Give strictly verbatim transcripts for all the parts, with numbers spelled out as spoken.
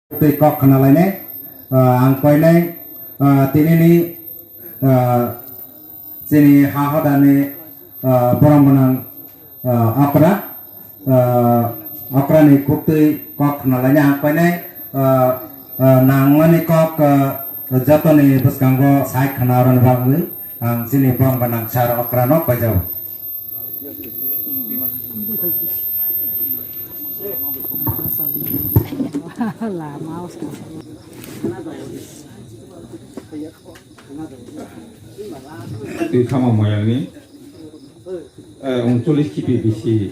Tei kok khna lainai, ah, ang koinai, ah, tinini, ah, chini ha hodani, ah, borong gwnang, ah, okra, ah, okrani kuktwi kok khna lainai ang koinai, ah, ah, nangmani kok, ah, jotoni bwskango sai khna rwni bagwi ang chini borong gwnang sir okrano koijao. Twi khama moyalni, eh, ungcholish kipi bisi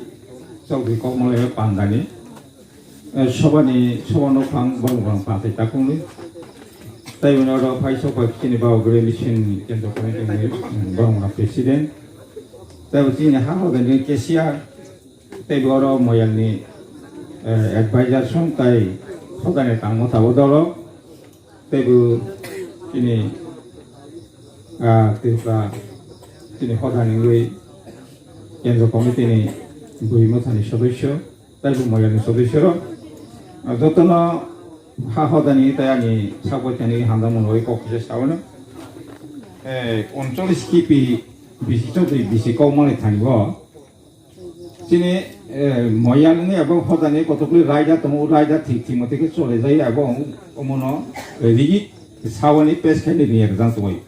chokri kokmalayo pandani. Eh, sobani soba nokphang borok rang patai takungni. Tai uno oro phai sok bai chini ba ogre mission kendro committee ni, mm, borok rang president. Tai bo chini ha hoga ni cashier. Tai bo oro moyang ni, eh, advisor song tai hoga ni tangmo tabo dolo. Tai bo chini, ah, Tripura chini hoga ni wi kendro committee ni bui mothani sodosyo. Tai bo moyang ni sodosyo rok, ah, jotono ha hodani tai ani sakwai thani hamjakmung bai kok kisa sao no. Eh, ungcholish kipi bisi chokri bisi kok mani thani bo. Chini, eh, moyang ni abo hodani kotokli raida tongo, raida thik thik mate khe chole jai abo omono, eh, rigi sawani pes khaini riya jang tongoi.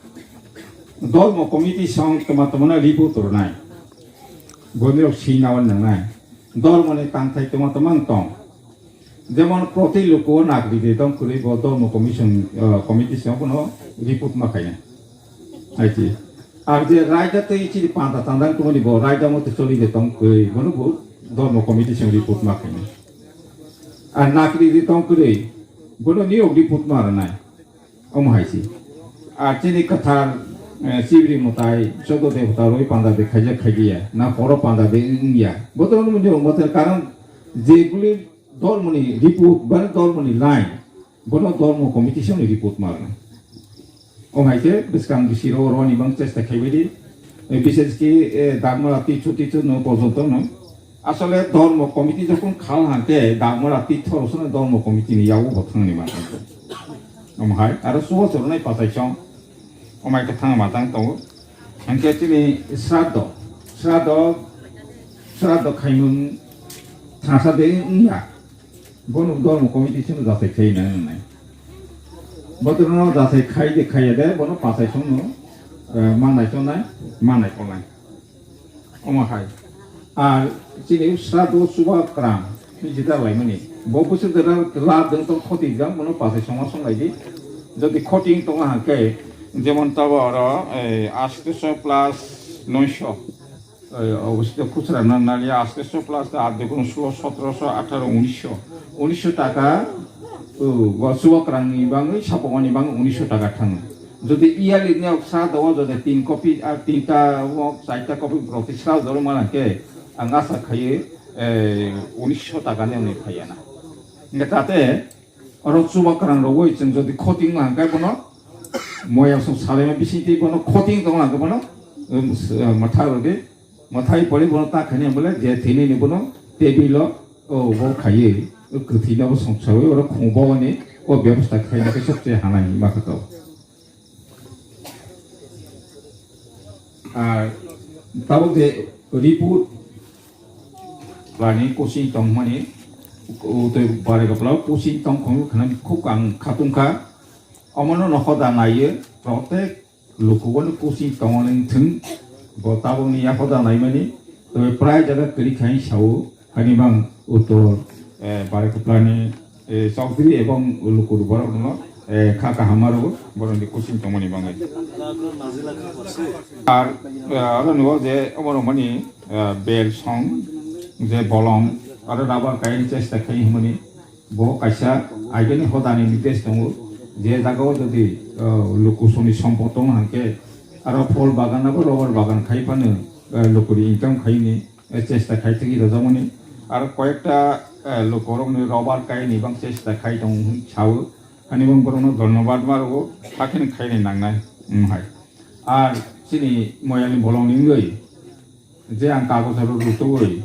Dormo committee song toma toma na report rwnai. Boni rok sina wan nangnai. Dormo ni tangthai toma toma tong. Jemon proti luku nagri de tong kwrwi bo dormo commission, eh, committee song bono report ma khaina. Aiti. Ar je raida tei chini panda tandang tongoni bo raida mote choli de tong kwrwi bono bo dormo committee song report ma khaina. Ar nagri de tong kwrwi bono niyok report ma rwnai. Omo hai se. Ar chini kwthar, eh, chibri mwtai, chwdw debota rwi panda de khaijak khaidiya, na horo panda de wngya. Botorno mwnwi rwngma thang karon je guli dormoni report, ba dormoni line, bono dormo committee songni report ma rwna. Omo hai se bwskang bisi ro roni bang chesta khaibai di. Eh, bises ki, eh, dagmara tichu tichu no porjonto no. Asole dormo committee jokhon khal hangke dagmara tithor sone dormo committee ni yago bo thangni ma tang. Omo hai aro subo chornai patai chong. Omo hai khe thang ma tang tongo. Hangke chini sraddho, sraddho, sraddho khaimung thangsa de wngya. Bono dormo committee sino jasai khai na nai. Botorno jasai khai de khaiya de bono patai songno, eh, manai chonai, manai konai. Omo hai. Ar chini sraddho chuba kwrang, ni jita laimani. Bo bwswk da la dwng tong khoti jang, bono pathai songma song lai di. Jodi khoti wng tongo hangke, jemon tabo oro, eh, atsho plus noisho. Eh, obosito khusra na naliya atsho plus ta adde kono solo, sotro sho, atharo, unisho. Unisho taka, uh, bo chuba kwrang ni bangwi, sapongmani bangwi unisho taka thango. Jodi iyali ni sraddho o jodi tin kopi, ah, tinta o charta kopi proti sraddho rwmana khe, ang asa khaio, eh, unisho taka ni wngwi phaiya na. Hingkhe tate, oro chuba kwrang rogwi chwng jodi khoti wngma hwnkhe bono, moya song salaima bisingtwi bono khoti wng tongma hwnkhe bono, um, s-, uh, mwthai rwdi, mwthai pori bono ta khaini bole je thwinini bono table o, o, bo khaiwi, o kwthwino bo songsawi oro khung bogoni o bebostha khaina khe sobse hamya hinwi ma kha tong. Ar tabuk je report bani kusing tongmani, utwi barai kaplao kusing tongkhong khwnani khuk ang khatungkha. Omono no hoda naiyo, protek lukugo no kusing tongoni thwng, bo tabukni ya hoda naimani, tei prai jaga kwrwi khai sao. Hani bang uttor, eh, Barai Kwplani, eh, Chowdhury ebong lukur borok no, eh, kha kaham aro borok ni kusing tongmani bangwi. Ar, eh, aro nugo je omo rok mani, eh, bel song je bolong aro rubber kaini chesta khai hwnmani bo kaisa ageni hodani nides tongo je jaga o jodi, eh, lukusongni sompot tong hangke aro phol bagan abo rubber bagan khai phano, eh, lukuri income khaini. Eh, chesta khai thangwi rwjakmani. Aro koyekta, eh, lukurokni rubber kaini bang chesta khai tong hwn sao. Ani bang borokno dhonnobad ma rwo, hakhe khai ni nangnai, mm, hai. Ar chini moyani bolongni wngwi, je ang kagoj aro rutugwi,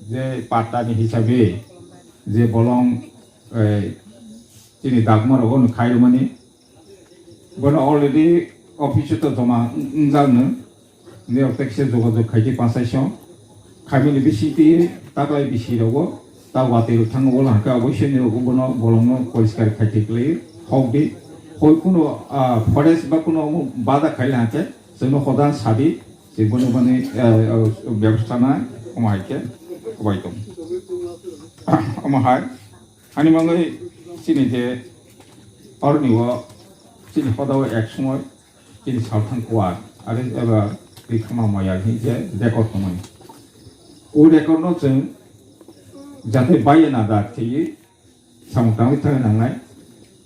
je patta ni hisabe, je bolong, eh, Chini dagma rogo no khai rwmani. Bono already office o to joma wng-, wngjakno. Nirok tekse jogajog khaidi panchai song. Khaimani bisingtwi taklai bisi rogo ta watwi rok thango, wala hwnkhe oboisini rok bono bolongno poriskar khai twi klai hok di. Hoi kuno, ah, forest ba kuno omo bada khaila hwnkhe chwngno hoda sadi, chwng bono bani, eh, eh, bebostha nai, omo hai khe kwbai tong. Omo hai, ani mangwi chini je oroni o chini hoda o ek somoi chini salthang kuar, are eba twi khama maya hing je record tongmani. O record no chwng jate baye na da kheye samung tangwi thangwi nangnai.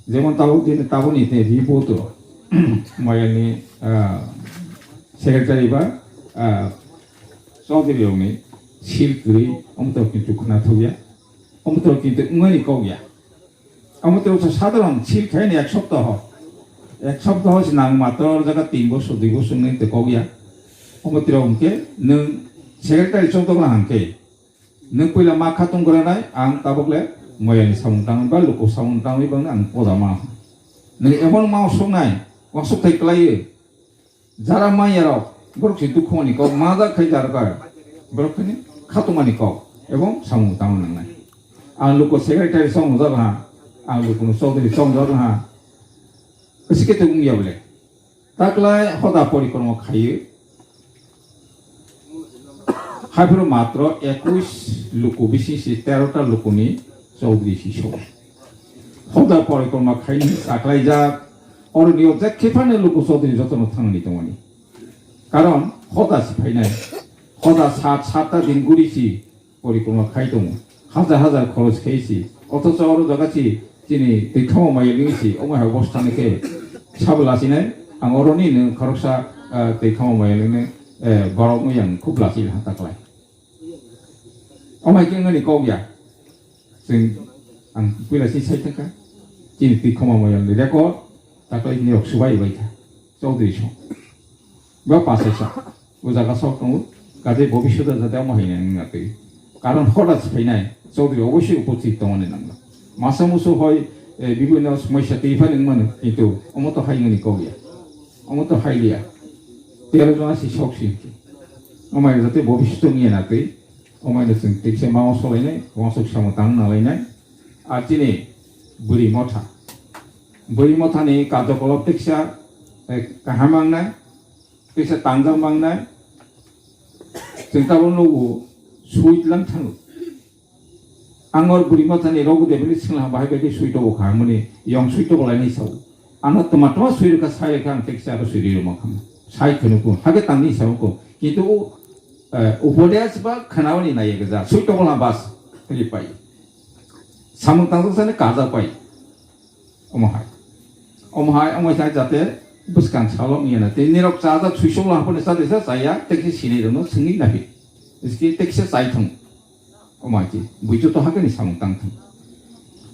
Jemon tabuk dini tabukni te report o mayani, ah, secretary ba, ah, Chaudhary rokni sil kwrwi omo to kintu khna thokya. Omo to kintu wngmani kok ya. Omo to sa-, sadharon sil khaini ek soptaho. Ek soptaho se nang matro jaga tin bosor, dui bosor wngwi te kok ya. Omo tiro hwnkhe nwng secretary chokdok la hwnkhe nwng puila ma khatung gora nai, ang tabuk le moyani samung tangwi ba luku samung tangwi bangni ang poda ma. Nwng emon ma osok nai, osok thai kwlaiwi. Jara manya rok, borok se dukhu mani kok, ma jak khai jara kar. Borok khani khatung mani kok, ebong samung tangwi nangnai. Ang luku secretary song jak ha, ang luku no chaudhary song jak ha. Asike to wngya bole. Taklai hoda porikroma khayo. Haphuru matro ekush luku bising si tero ta lukuni chaudhary si so. Hoda porikroma khaini taklai jak, oroni o jekhe phano luku chaudhary jotono thangni tongmani. Karon hoda si phainai. Hoda sat, sat ta din guri si porikroma khai tongo. Hajar hajar khoros khai si. Othocho oro jaga si chini twi khama maya lini si. Omo hai obostha ni khe sabo lasinai. Ang oroni no khoroksa, ah, twi khama maya lini, eh, borok no yang khub lasi ha taklai. Omo hai khe wngmani kok ya. Chwng ang puila si sai thangkha. Chini twi khama maya lini record taklai ni rok subai bai kha. Chaudhary song. Ba pasaisa. O jaga sok tongo. Kaje bobishoto jate omo haino wngya twi. Karon hoda se phainai. Chaudhary oboisoi upasthit tongmani nangla. Masa musu hoi, eh, bibhinno somosa twi phano wngmano. Kintu omo to hai wngmani kok ya. Omo to hai liya. Tero jona si sok si. Omo hai jate bobishoto wngya na twi. Omo hai no chwng tikse ma osolainai. Wasuk samo tang nalainai. Ar chini bwrwi motha. Bwrwi mothani karjokolop tiksa, eh, kaham wngnai. Kaisa tangjak mangnai, chwng tabuk nugo, sui lang thango. Ang or bwrwi mothani rogo de bini swngla bahai bai khe sui tobo kha, mani yong sui tobo lainai sao. Ano tma tma sui rwkha, sai rwkha, ang tei kisa aro sui rwi rwma kha. Sai khwnuku, hake tangni sao ko. Kintu, eh, upodes ba khwnawani naiya gwja, sui tobo la bas, hwnwi pai. Samung tangjak sani kajak pai. Omo hai. Omo hai, omo hai jate bwskang salo wngya na. Tei nirok chajak suisok la hapani chate sa chaya, tei khe sinai rokno swngwi nahi. Iski tei kisa chai thung. Omo hai khe, buicho to hakhe ni samung tang thung.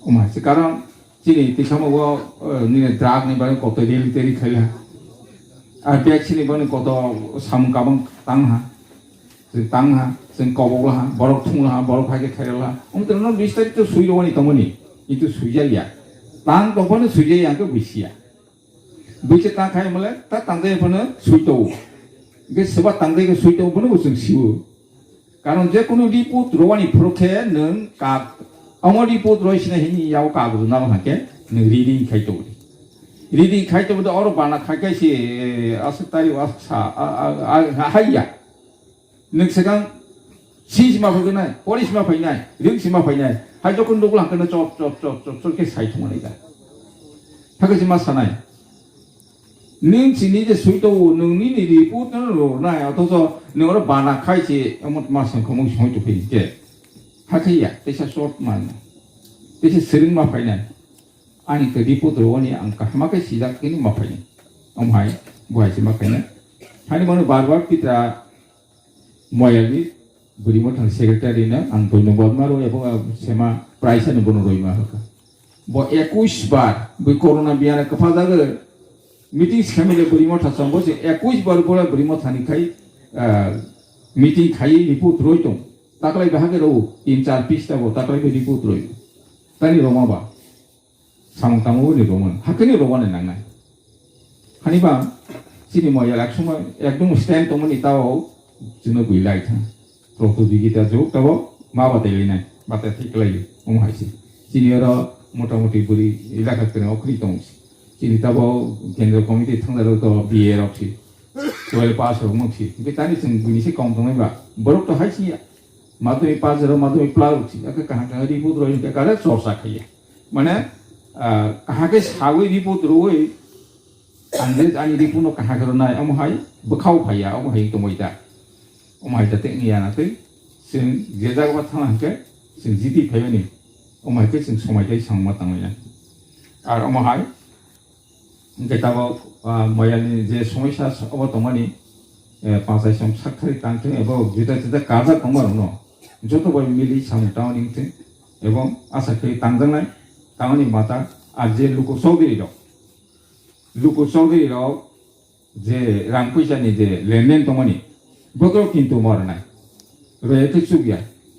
Omo hai se karon chini tisamo go, eh, nini drug ni bagwi koto rally teri khaila. Ar bag sini bagwi koto samung kabang tang ha. Chwng tang ha, chwng kobok laha, borok thung laha, borok hai khe khairok laha. Omo tongno bis tarik to sui rwani tongmani, kintu sui ya ya. Tang tong phano sui ya ya, hwnkhe buisiya. Buise tang khai mole, ta tang jai phano sui to. Hwnkhe swba tang jai khe sui to, bono bo chwng sio. Karon je kono report rwani phuru khe nwng kak, omo report roi sina hini yao kagoj nang hake, nwng reading khai to. Reading khai to, oro bana khai khai si, aswk tarik, aswk sa, a, a, a, a, hai ya. Nwng swkang sing sima phainai, pori sima phainai, ring sima phainai, hai jokhon dugula hwnkhe chop, chop, chop, chop, chop khe sai thwngmani da. Hakhe sima sanai. Nwng chini je sui tongo, nwng nini report no rwnai, othocho nwng oro bana khai se, omo ma songkhomung soi tongphai khe. Hakhe ya, teisa short man. Teisa swrwng ma phainai. Ani khe report rwani ang kaham khe sijak kini ma phainai. Omo hai, bo hai se ma phainai. Hani mano bar bar pitra Moyalni bwrwi mothani secretary no ang doino bodma rw ebo sema praisa no bono roima hwkha. Bo ekush bar bwi corona biyana kwpha jagwi meeting skhamile bwrwi motha chwng bo se ekush bar bola bwrwi mothani khai, ah, meeting khai report roi tong. Taklai bahage rw tin char pista bo taklai report roi. Tani roma ba. Samung tangmani romon, hakhe ni romani nangnai. Hani ba, chini moyal ek somoi ekdom stand tongmani tao chwngno bui lai thang. Proto digita jok tabo ma batai lai nai, batai thik lai, omo hai se. Chini oro motamoti buri elaka kwrwng okhri tong si. Chini tabo kendra committee thangdaro to B A rok si. Twelve pass rok mok si. Hingke tani chwng bini se kom tongnai ba. Borok to hai si ya. Madhyamik pass rok, madhyamik pla rok si. Ake kaham kaham report rok hingke kare chorcha khaiya. Mane, ah, kaham khe sawi report rwi, ang je ani report no kaham khe rwnai, omo hai bwkhao phaiya, omo hai tongbai ta. Omo hai ta tei wngya na tei, chwng je jaga ba thang hingke, chwng jiti phaimani, omo hai khe chwng somai tei samung ma tangmani. Ar omo hai, hingke tabok, ah, moyani je somosya sa-, obo tongmani, eh, panchai som sakthari tangthung ebo juda juda kajak tongma rokno joto bai mili samung tangmani wngthung ebong asa khe tangjaknai tangmani mata. Ar je luku chowdhury rok, luku chowdhury rok je rang puisa ni je lenden tongmani, boto kintu mornai. Roya khe chukya,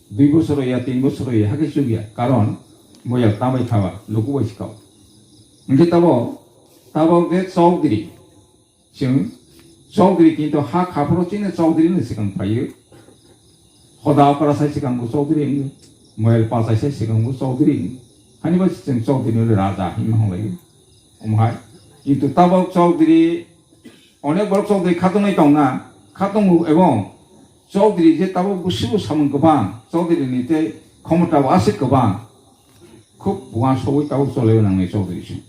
dui bosor roya, tin bosor roya, hakhe chukya, karon moyal tambai khaba, luku bai sikao. Hingke tabo, tabo ke chowdhury, chwng chowdhury kintu ha khaphuru chini chowdhury ni sikang phaio. Hoda okra sai sikang bo chowdhury wngyo, moyal pachai sai sikang bo chowdhury wngyo. Hani ba chwng chowdhury ni raja hinma honglaio. Omo hai, kintu tabo chowdhury Onek borok chowdhury khatungwi tongna, khatungo ebong chowdhury je tabuk busibo samung kwbang, chowdhury ni tei khomota bo aswk kwbang. Khub buang sogwi tabuk cholaiwi nangnai chowdhury se.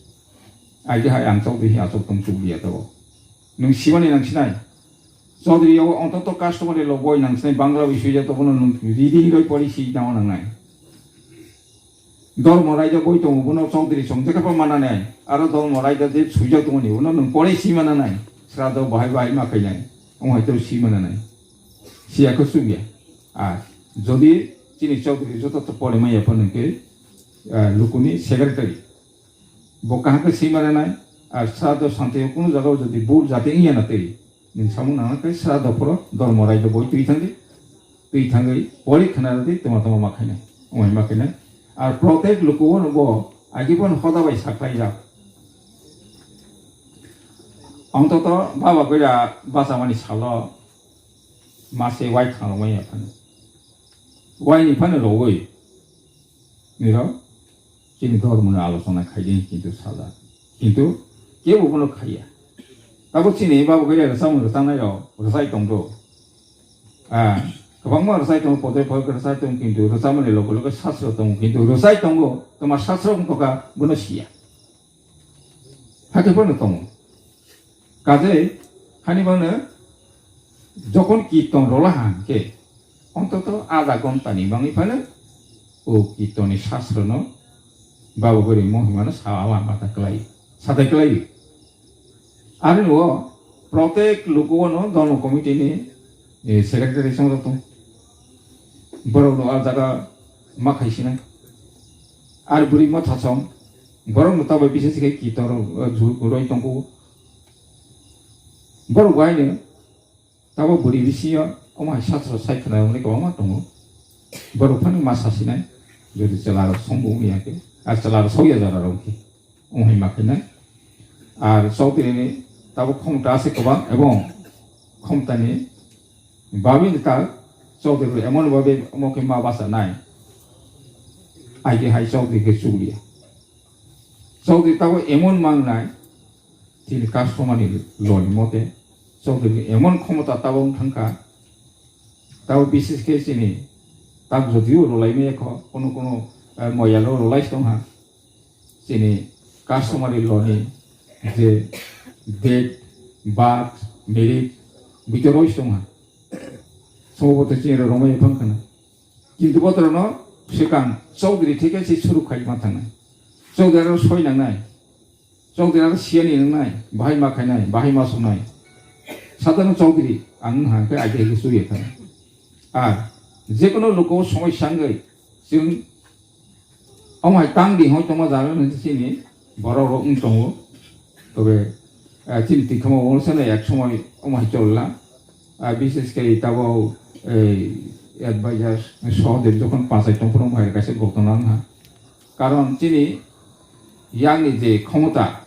Aidi hai ang chowdhury hi achuk tong chukliya tabuk. Nwng simani nang sinai. Chowdhury o ontoto customary law boi nang sinai, Bangla bai swijak tongmano nwng reading roi pori si tangma nangnai. Dormo raida boi tongo, bono chowdhury song jekha pa mananai. Aro dormo raida je swijak tongoni, bono nwng pore si mananai. Srado bahai bahai ma khainai. Omo hai to si mananai. Siya khe sugya. Ar jodi chini chowdhury joto to pore maya pha nwng khe, ah, lukuni secretary. Bo kaham khe si mananai. Ar srado sante kunu jaga jodi bul jate iya na tei. Nwng samung nang khe sra dophoro dormo raida boi twi thangdi. Twi thangwi pori khna rwdi tongma tongma ma khainai. Omo hai ma khainai. Ar protek luku o bo agi bo hoda bai saklaijak. Ontoto baba goira bachamani salo mase wai thangrokmani aphano. Wai ni phano rogwi. Niro chini dhormo ni alochona khaidi kintu sala. Kintu kebo bono khaiya. Tabo chini babu khe rwchapmung rwchanai rok rwchai tongdo. Ah, kwbangma rwchai tongo, podoi podoi rwchai tongo, kintu rwchapmani loge loge sasro tongo, kintu rwchai tongo, toma sasro wngkha bono siya. Hakhe bono tongo. Kaje hani bono jokon kirton rola hang khe, ontoto adha ghonta ni bangwi phano o kirton ni sasro no babo bwrwi mohima no sa lama ta kwlai, satai kwlai. Ani o protek luku o no dono committee ni, eh, secretary song rok tong. Borok no ah jaga ma khai sinai. Ar bwrwi motha song. Borok no tabai bises khe kirton rok, eh, ju roi tongo. Borok bai no Tabo bwrwi bisingo omo hai sasro sai khna rwmani kwbangma tongo. Borok phano ma sasinai, jodi chwla rok songbo wngya khe, ar chwla rok sokya jora rok khe, omo hai ma khainai. Ar chowdhury ni tabo khomota aswk kwbang ebong khomota ni bagwi ni tal chowdhury rok emon babe omo khe ma bachanai. Aidi hai chowdhury khe chukliya. Chowdhury tabo emon mangnai, chini customary law ni mote, chowdhury ni emon khomota tabo wng thangkha, tabo bises khe chini tak jodio rwlai maya kho, kono kono, eh, moyalo rwlai tongha, chini customary law ni je death, birth, marriage, bito roi tongha, soboto chini rwmai phang khana. Kintu botorno swkang chowdhury theke se suruk khai ma thangnai. Chowdhury aro soi nangnai. Chowdhury aro siyani nangnai. Bahai ma khainai, bahai ma songnai. Sadharno chowdhury ang wng hang khe aide aide suye khanai. Ar jekono luku somosya wngwi chwng omo hai tang di hoi tongma jagano hinwi chini borok rok wng tongo. Tobe, eh, chini twi khama o sene ek somoi omo hai cholna. Ah, bises khe tabo, eh, advisor Sohodev jokhon pachai tongphuru omo hai kaisa gotona wngha. Karon chini yakni je khomota,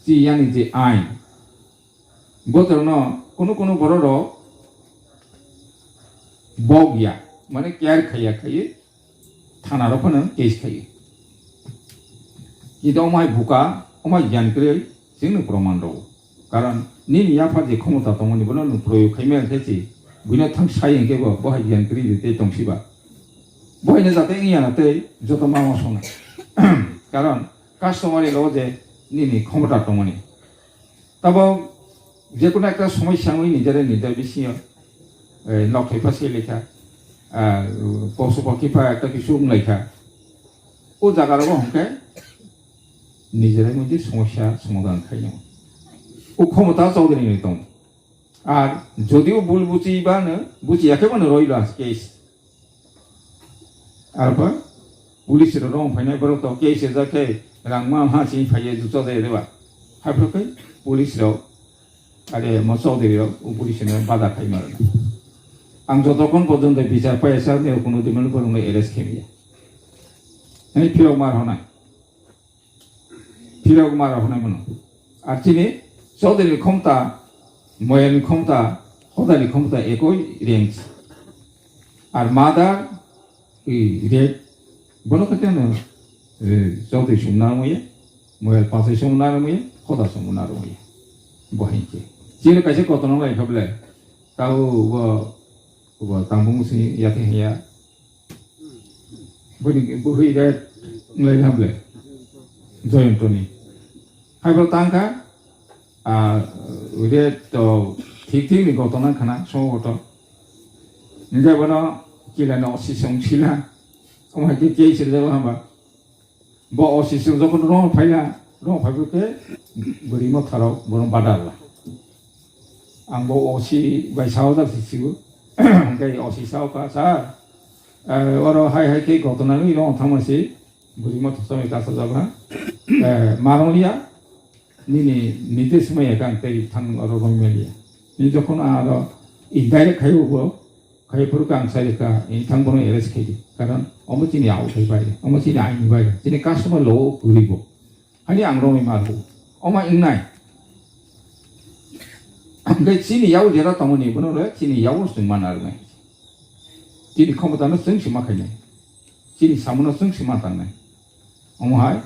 chi yakni je ain, botorno kunu kunu bororok bok ya, mane care khaiya khaiwi thana rok phano case khaio. Kintu omai buka, omai giyan kwrwi, chwngno proman rwo. Karon nini yapha je khomota tongmani bono nwng proyog khaimaya khe chi, buino thang sai hwnkhe bo, bo hai giyan kwrwi de tei tongsiba. Bo haino jate wngya na tei joto ma ma songna. Karon customary law je nini khomota tongmani. Tabo jekunu ekta somosya wngwi nijare nijare bisingo, eh, nok thaipa se lekha, ah, posu pokhi pha ekta kisu wng laikha. O jaga rogo hwnkhe nijare mujhe somosya somadhan khaino. O khomota Chaudhary ni tong. Ar jodio bul buchi ba no, buchi yakhe ba no roi ba case. Arba police rok rong phainai borok to case ja khe rang ma ha sing phaiye ju chodai de ba. Haphro khe police rok are mo chodai rok o police no bada khai mar. Ang joto kon porjonto bichar paiya sar ne kono dimano borok no arrest khemiya. Ani phirok mar honai. Phirok maro hwnwi mano. Ar chini Chaudhary khomta, Moyal ni khomta, Hodani khomta ekoi range. Ar mother, i, rape, bono khe no, eh, Chaudhary sumna rwmaya, Moyal pasai sumna rwmaya, Hoda sumna rwmaya. Bo hinkhe. Chini kaisa kotono lai khablai. Tao bo, bo tangbo musini yate hiya. Bini buhi red nglai hamle. Joyantoni. Hai bo tangka, ah, red to thik thik ni gotona khana, so goto. Nje bono kila no sisong sila. Koma ke ke sila hamba. Bo O C song jokon rong phaila, rong phaibo khe bwrwi motharok bono badalla. Ang bo O C bai sao da sisibo. Hingke O C sao ka, "Sir, eh, oro hai hai khe gotona ni rong thangma si bwrwi motha samai kasa jaba. Eh, marong liya, nini nides maya kang tei thang oro rong meliya." Ni jokon aro indirect khai bo, khai phuru kang sai ka, in thang bono arrest khai di. Karon omo chini authai bai, omo chini aini bai, chini customer law o kwrwi bo. Hani ang romwi ma rw. Oma wngnai. Hingke chini yao jera tongmani bono re chini yao chwng mana rwnai. Chini khomotano chwng sima khainai. Chini samono chwng sima tangnai. Omo hai,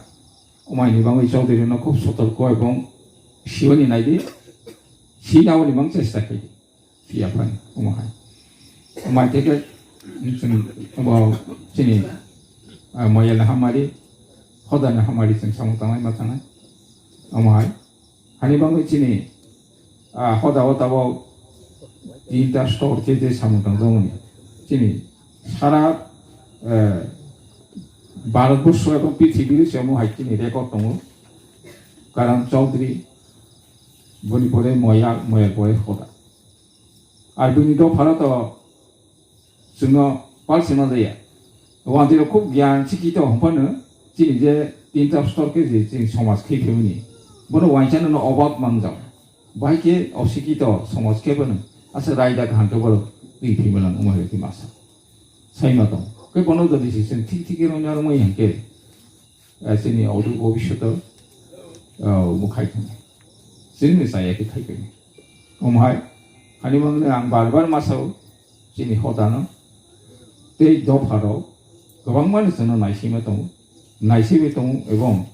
omaini bangwi Chaudhary no khub sotorko ebong siwani naidi. Sinawani bang chesta khaidi. Phiya phani, omo hai. Omo hai tei khe, chwng, omo chini, ah, Moyal ni hamari, Hoda ni hamari chwng samung tangnai ma tangnai. Omo hai. Hani bangwi chini, ah, Hoda o tabok tinta store khe je samung tang jagoni. Chini sara, eh, Bharat borsho ebong prithibi se omo hai chini record tongo. Karan Chaudhary, boni pore Moyal, Moyal pore Hoda. Ar bini dophano to chwngno pal sima jaya. Wanjwi rok khub giyan sikito hwnphano chini je tinta store khe je chini somaj khe phimani. Bono wansano no obak mangjak. Bahai khe osikito somaj khe bono asa raida kaham khe borok ri phimalang wngma hai khe masa. Saima tong. Khe bono jodi se chwng thik thik khe rwngya rwngmani hwnkhe, eh, chini odu bobishoto, eh, omo khai thangya. Chini chaya khe khai phai. Omo hai, hani mangni ang bar bar ma sao, chini Hodano, tei dopharo, kwbangma ni chwngno naisingma tongo, naisingwi tongo, ebong,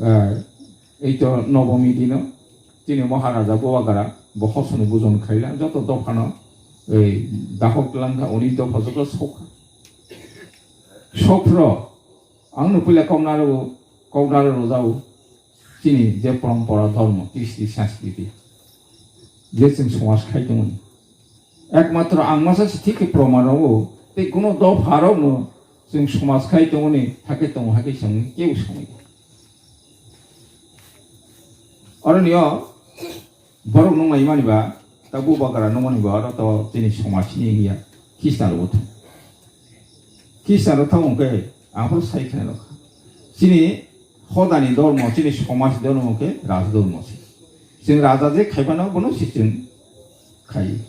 eh, eito Nobomi dino, chini Maharaja Bubagra, bo hosoni bujon khaila, joto dophano, ei, dakhok langkha, oni dopha joto sokha. Sokphro, ang no puila koknaro, koknaro rojao, chini je porompora dhormo, kristi, sanskriti, je chwng somaj khai tongmani. Ekmatro ang masa se thik khe proman rwo, tei kuno dopha rokno chwng somaj khai tongmani, hakhe tongo, hakhe chwng keu songwi. Oro nio, borok nung lai mani ba, ta Bubagra nung mani ba, oro to chini somaj ni ya, Khristan rok thang. Khristan rok thang ungke, ang phuru sai khna rok. Chini Hodani dormo, chini somaj dormo khe Raj dormo se. Chwng raja je khaibano bono se chwng khai.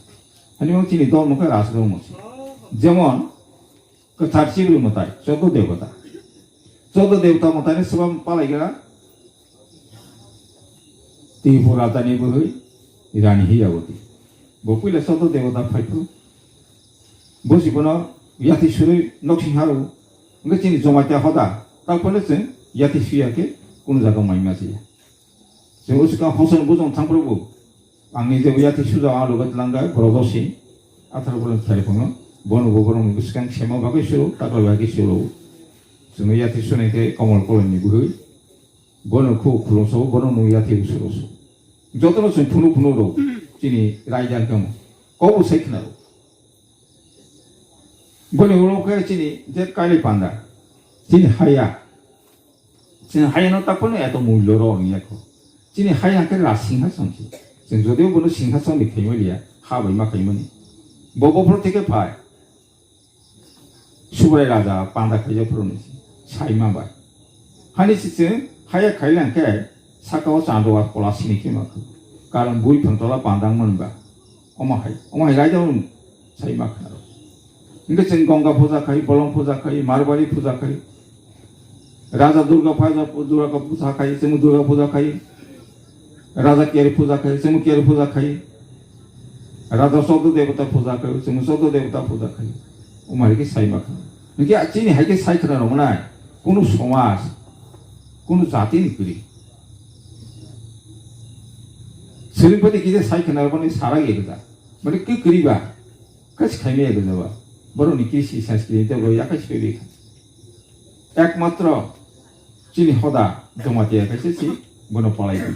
Hani mo chini dormo khe Raj dormo se. Jemon, kwthar chibri mwtai, chwddo debota. Chodo debota mwtaino swbam palaigra Tripura rajani bwrwi Rani Hiyawati. Bo puila chodo debota phaiphru. Bo si bono yathi surwi noksing haro. Hwnkhe chini Jomatia hoda. Taphano chwng yathi suya khe kunu jaga maima siya. Chwng usuka hoson bujong thangphru bo. Ang ni je yathi suja ang loge tlangga, borok bo si. Athar borok thari phano. Bono bo borok ni bwskang sema bagwi suru, takal bagwi suru. Chwng yathi sunai khe Komol Kolom ni bwrwi. Bono khu khulumsa, bono nung yathi suru su. Jotono chwng phunu phunu rw. Chini raida kamo. Kobo sai khna rw. Boni ulo khe chini je kali panda. Chini haya. Chini haya no taphano eto mullo rw wng ya kho. Chini haya khe Raj Singhason si. Chwng jodio bono Singhason ni khaimaliya, ha bai ma khaimani. Bo bophor theke phai. Subrai raja panda khaijak phuru ni saima bai. Hani si chwng haya khailang khe saka o chando a kola sini khe ma kho. Karon bui phang tola panda wng mani ba. Omo hai, omo hai raida wng saima khna rw. Hingke chwng Ganga puja khai, Bolong puja khai, Marbari puja khai. Raja Durga puja, Durga puja khai, chwng Durga puja khai. Raja Keri puja khai, chwng Keri puja khai. Raja Chodo Debota puja khai, chwng Chodo Debota puja khai. Omo hai khe sai ma kha. Hingke chini hai khe sai khna rw manai. Kunu somaj, kunu jati ni kwrwi. Sripati kisa sai khna rw mani sara ye gda. Mani khe kwrwi ba. Kachi khaimaya gwnjaba. Borokni krisi sanskrit tei bo yakai soi rikha. Ekmatro chini hoda Jamatia kaisa si bono palai kha.